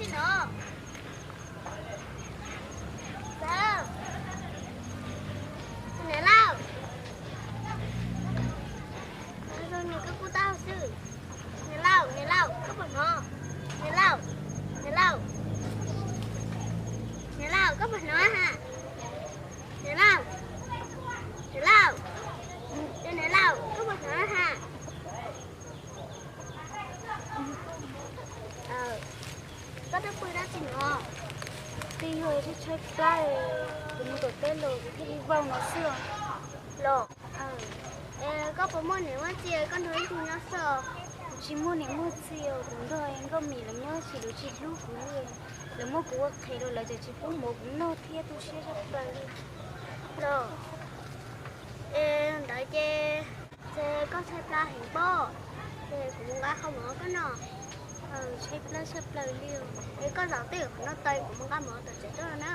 Niam Lauj, zoo nws koj kuj tau xwb. Niam Lauj, Niam Lauj, koj puas hnov? Niam Lauj, Niam Lauj, Niam Lauj, koj puas hnov ha? Niam Lauj, Niam Lauj, Niam Lauj, koj puas hnov ha? Koj twb pw dab tsi no? Twb yog tshaib tshaib plab, kuv mus tom teb los kuv thiaj li vau no xwb los. Es koj puas muaj niam muaj txiv, koj nrog ib tug nyob xwb os? Kuv tsis muaj niam muaj txiv os, kuv nrog Nkauj Mim lawv nyob, tsis, lawv tsis hlub kuv li. Lawv muab kuv ua qhev los lawv tseem tsis pub mov kuv noj thiab, tu siab tshaj plaws li. Los, es ntawd ces, ces koj tshaib plab heev pob, ces kuv mus nqa qhov mov koj noj. Tshaib plab tshaj plaws li. Es koj zaum twj ywm qhov no tau, kuv mus nqa mov tom tsev tuaj na.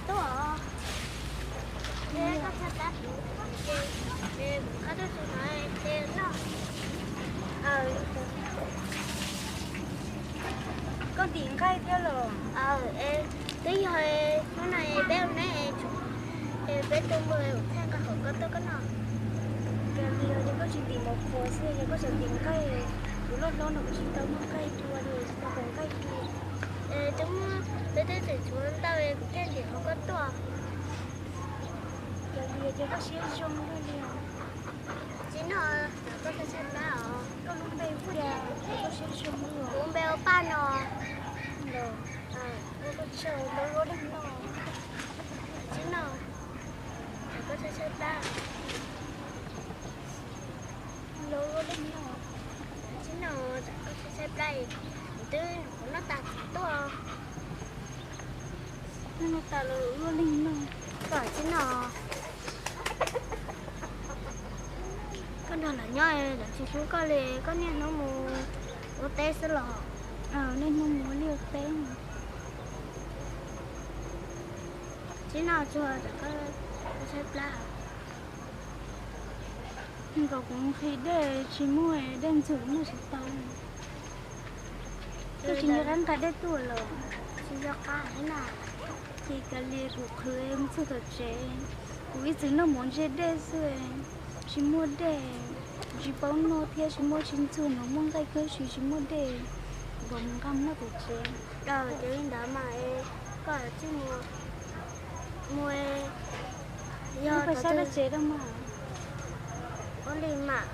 Tuaj, koj tshaib plab, kuv qab tuaj tsis hnov ces noj. Koj ntim nqaij thiab los? Twb yog hnub no peb ua neeb, peb tuaj mus, kuv thiaj nqa qhov koj tuaj koj noj. Cas li os, ces koj tsis ntim mov qhuav xwb, ces koj tseem ntim nqaij, kuv loj hlob no kuv tsis tau muaj nqaij dua li, tsis tau qhov nqaij dua. Twb muaj, peb twb tseem tshuav ntau, kuv thiaj ntim qhov koj tuaj. Cas li os, ces koj siab zoo luaj li os. Tsis noj, koj tshaib tshaib plab os. Koj lub npe hu cas, koj siab zoo luaj? Kuv npe ua Paj no. Los, ua koj tsaug, ntau luaj leej no. Tsis noj, koj tshaib tshaib plab. Ntau luaj leej no. Tsis noj, koj tshaib tshaib plab, kuv twb noj tas tuaj. Noj tas los luaj leej no. Koj tsis noj. Koj nrog lawv nyob lawv tsis hlub koj li, koj niaj hnub mus ua teb xwb los? Niaj hnub mus ua liaj ua teb. Tsis noj tsuag, koj tshaib plab. Nkaus kuv nqhis dej tsis muaj dej ntxuag kuv noj tsis tau. Koj tsis nco qab nqa dej tuaj los? Tsis nco qab na. Ces kav liam kuv qhwv mus txog tom tsev, kuv ib txwm noj mov ntse dej xwb, tsis muaj dej, kuv tsis paub noj thiab tsis muaj, tsis ntxuag no muaj nqaij kawg, tsis, tsis muaj dej, kuv mam mus nqa mus noj tom tsev. Ces li ntawd mas koj tsij mus, mus, yog pab tsev mas, ua li mas,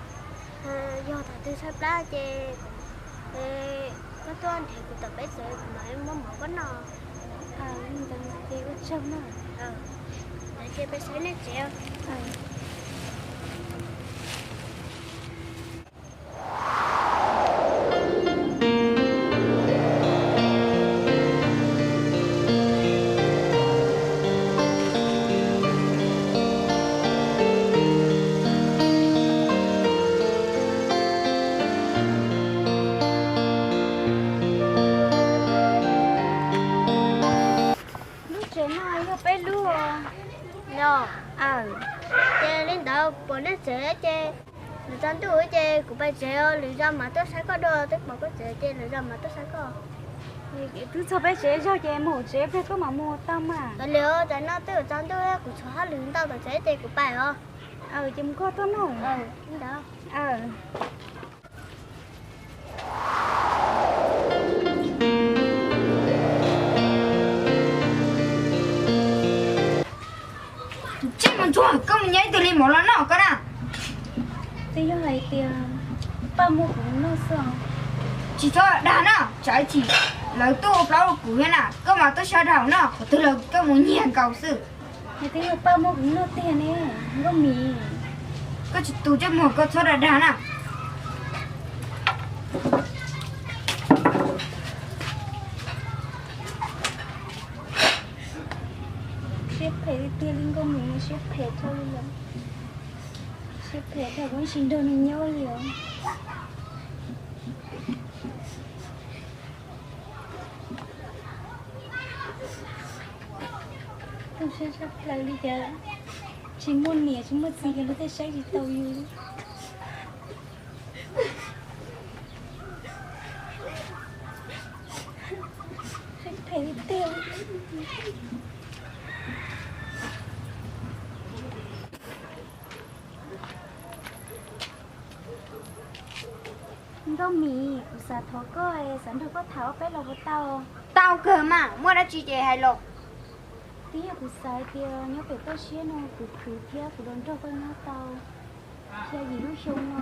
yog thaum twg tshaib plab ces koj tuaj nrhiav kuv tom peb tsev, kuv mam muab mov koj noj. Li ntawd ces ua tsaug na. Ces peb saib nej tsev. Lub tsev no yog peb lub. Yog. Ces li ntawd pom nej tsev ces lwm zos ntuj ces kuv pais tsev, lwm zos mam tuaj saib koj dua, twb pom koj tsev ces lwm zos mam tuaj saib koj. Twb txog peb tsev zog ces mus hauv tsev pliag koj mam mus tau mas. Li, tam no twb tsaus ntuj, kuv tshuav hauj lwm ntau tom tsev ces kuv pais os. Ces mus koj tuaj no. Li ntawd. Tus tsiaj mus ntsuag, koj mus nyob ib tug li mov los noj koj na. Twb yog hais tias Paj muab kuv noj xwb. Tsis txhob dag na, tsam ib chim lawv tuaj ua plaub ua kuv thiab na, koj mas tuaj sab dag no, qhov twg los koj mus nyiag nkaus xwb. Twb yog Paj muab kuv noj tiag ne, Nkauj Mim. Koj tsis tus coj mus, koj txhob dag dag na. Siab phem tiag li, Nkauj Mim siab phem dhau li lawm. Siab phem dhau, kuv tsis nrog nws nyob li os. Tub siab tshaj plaws li cas, tsis muaj niam tsis muaj txiv ces luag thiaj saib tsis taus yus. Phem li tiag. Nkauj Mim, kuv xav thov koj, xav nrog koj tham ob peb los puas tau? Tau kawg mas, muaj dab tsi ces hais los. Twb yog kuv xav hais tias nyob pem toj siab no kuv khwv thiab kuv los nrog koj nyob tau xya yim lub xyoo no,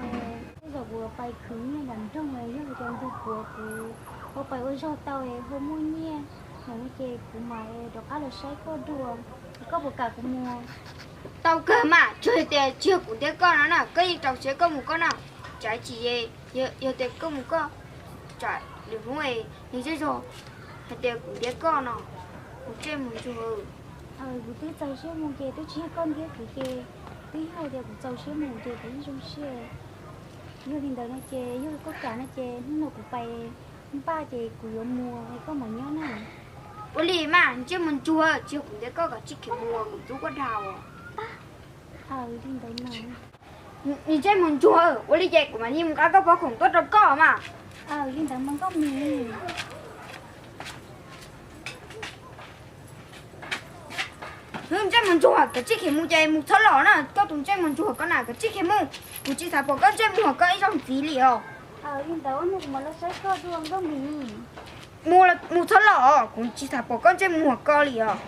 tej zaum kuv pais khwv nyiaj nram nroog yog hais tias ntu puav kuv ho pais ua zog tau es ho muaj nyiaj no ces kuv mam rov qab los saib koj dua. Koj puas kam kuv mus? Tau kawg mas, tsuas yog tias tsis yog kuv ntiab koj no na, koj yeej rau siab koj mus koj na. Tsam tsis, yog tias koj mus koj, tsam lwm hnub nws zej zog hais tias kuv ntiab koj no, kuv ntsej muag ntsuag. Kuv twb txaus siab mus ces twb tsis yog koj ntiab kuv ces, twb yog tias kuv txaus siab mus ces kuv yeej zoo siab. Yog li ntawd no ces yog koj kam no ces hnub no kuv pais npaj ces kuv yuav mus es koj mam nyob na. Ua li mas, ntsej muag ntsuag, tsis yog kuv ntiab koj, koj tsis khiav mus, kuv ntxub koj dhau. Li ntawd mas. Ntsej muag ntsuag, ua li ces kuv mam li mus nqa koj pob khoom tuaj rau koj mas. Li ntawd mas Nkauj Mim. Ntsej muag ntsuag, koj tsis khiav mus ces mus txhob los na, koj tus ntsej muag ntsuag koj na, koj tsis khiav mus. Kuv tsis xav pom koj ntsej muag koj ib zaug ntxiv li os. Li ntawd hnub no kuv mam los saib koj dua Nkauj Mim. Mus txhob los, kuv tsis xav pom koj ntsej muag koj li os.